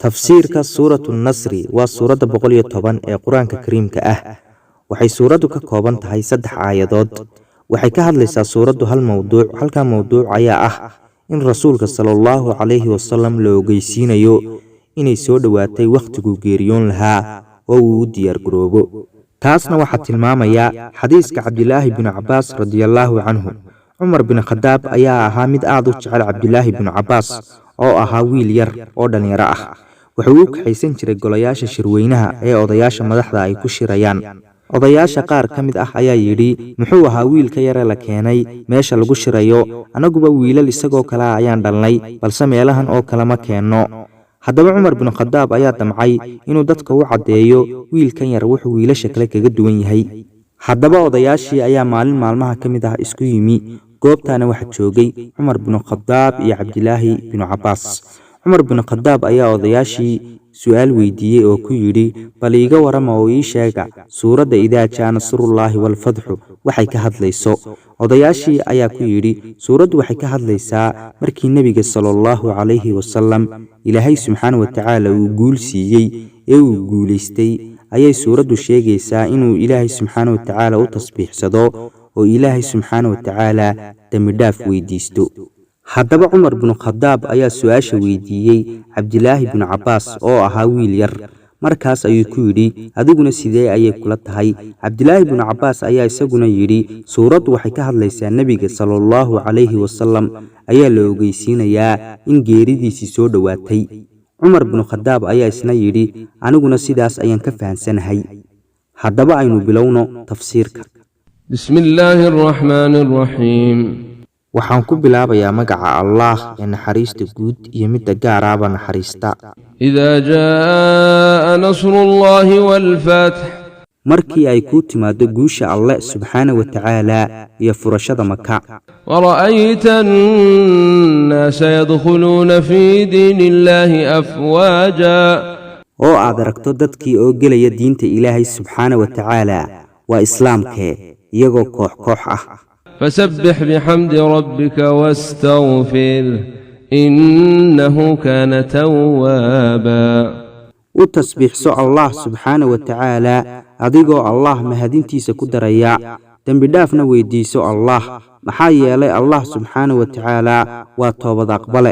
Tafsiirka Suuratu Nasri waa suuradda 110 ee Qur-aanka Kariimka ah. Waxay suuraddu ka kooban tahay saddex aayadood. Waxay ka hadlaysaa suuraddu hal mowduuc. Halkaa mowduuc ayaa ah in Rasuulka sala allahu calayhi wasalam la ogeysiinayo inay soo dhowaatay wakhtiguu geeriyoon lahaa oo uu u diyaargaroobo. Taasna waxaa tilmaamaya xadiiska Cabdilaahi binu Cabaas radiallaahu canhu. Cumar bin Khadaab ayaa ahaa mid aad u jecel Cabdilaahi binu Cabaas oo ahaa wiil yar oo dhallinyaro ah. Wuxuu u kaxaysan jiray golayaasha shirweynaha ee odayaasha madaxda ay ku shirayaan. Odayaasha qaar ka mid ah ayaa yidhi: "Muxuu ahaa wiilka yare la keenay meesha lagu shirayo? Annaguba wiilal isagoo kale ah ayaan dhalnay, balse meelahan oo kale ma keenno." Haddaba Cumar binu Khadaab ayaa damcay inuu dadka u caddeeyo wiilkan yar wuxuu wiilasha kale kaga duwan yahay. Haddaba odayaashii ayaa maalin maalmaha ka mid ah isku yimi. Goobtaana waxaa joogay Cumar binu Khadaab iyo Cabdilaahi binu Cabaas. Cumar binu Khadaab ayaa odayaashii su-aal weydiiyey oo ku yidhi: "Bal iiga warrama oo ii sheega suuradda Idaa Jaa Nasrullaahi Walfatxu waxay ka hadlayso." Odayaashii ayaa ku yidhi: "Suuraddu waxay ka hadlaysaa markii Nebiga sala allahu calayhi wasalam Ilaahay subxaana wa tacaala uu guul siiyey ee uu guulaystay ayay suuraddu sheegaysaa, inuu Ilaahay subxaana wa tacaala u tasbiixsado oo Ilaahay subxaana wa tacaala dembi dhaaf weydiisto." Haddaba Cumar binu Khadaab ayaa su-aasha weydiiyey Cabdilaahi binu Cabaas oo ahaa wiil yar. Markaas ayuu ku yidhi: "Adiguna sidee ayay kula tahay?" Cabdilaahi binu Cabaas ayaa isaguna yidhi: "Suuraddu waxay ka hadlaysaa Nebiga sala allahu calayhi wasalam ayaa la ogeysiinayaa in geeridiisii soo dhowaatay." Cumar binu Khadaab ayaa isna yidhi: "Aniguna sidaas ayaan ka fahansanahay." Haddaba aynu bilowno tafsiirka. بسم الله الرحمن الرحيم. Waxaan ku bilaabayaa magaca Allaah ee naxariista guud iyo midda gaaraaba naxariista. إذا جاء نصر الله والفتح. Markii ay kuu timaaddo guusha Alle subxaana wa tacaala iyo furashada Maka. ورأيت الناس يدخلون في دين الله أفواجا. Oo aad aragto dadkii oo gelaya diinta Ilaahay subxaana wa tacaala, waa Islaamkee, iyagoo koox koox ah. فسبح بحمد ربك واستغفره إنه كان توابا. U tasbiixso Allah subxaana wa tacaala adigoo Allah mahadintiisa ku daraya, dembidhaafna weydiiso Allah, maxaa yeelay Allah subxaana wa tacaala waa toobad aqbale.